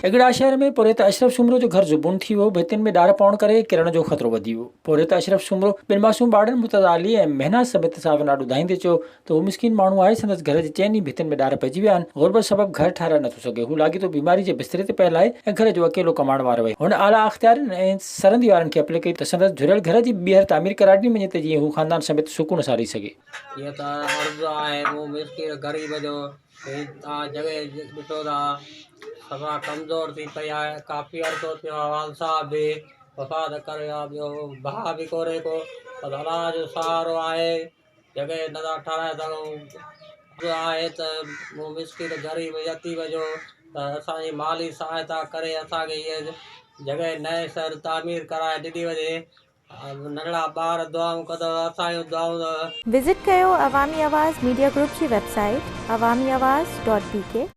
اڳڙا شهر ۾ پورهيت اشرف سومرو جو گهر زبون ٿي ويو، ڀتين ۾ ڏار پوڻ ڪري ڪرڻ جو خطرو وڌي ويو. پورهيت اشرف سومرو ٻن معصوم ٻارڙن مرتضيٰ علي ۽ مهناز سميت صحافين آڏو دانهيندي چيو ته هو مسڪين ماڻهو آهي، سندس گهر جي چئن ئي ڀتين ۾ ڏار پئجي ويا آهن، غربت سبب گهر ٺاهرائي نٿو سگهي، هو لاڳيتو بيماري جي بستري تي پيل آهي ۽ گهر جو اڪيلو ڪمائڻ وارو آهي. هن اعليٰ اختيارين ۽ سرندي وارن کي اپيل ڪئي ته سندس جهريل گهر جي ٻيهر تعمير ڪرائي ڏني وڃي ته جيئن هو خاندان سميت سڪون سان رهي سگهي. جيئن ته عرض آهي مون مسڪين غريب جو هي توهان جڳهه ڏسو ٿا صفا ڪمزور ٿي پئي آهي ڪافي عرصو ٿيو آهي والد صاحب به وفات ڪري ويا ٻيو ڀاء به ڪونهي ڪو پر الله جو سهارو آهي جڳهه نٿا ٺهرائي سگهون آهي ته مون مسڪين غريب يتيم جو ته اسانجي مالي سهائتا ڪري اسانکي هيء جڳهه نئين سر تعمير ڪرائي ڏني وڃي ننڍڙا ٻار دعائون ڪندؤ اسان جون دعائون. وزٽ ڪيو عوامي آواز ميڊيا گروپ جي website Awami Awaz dot B K.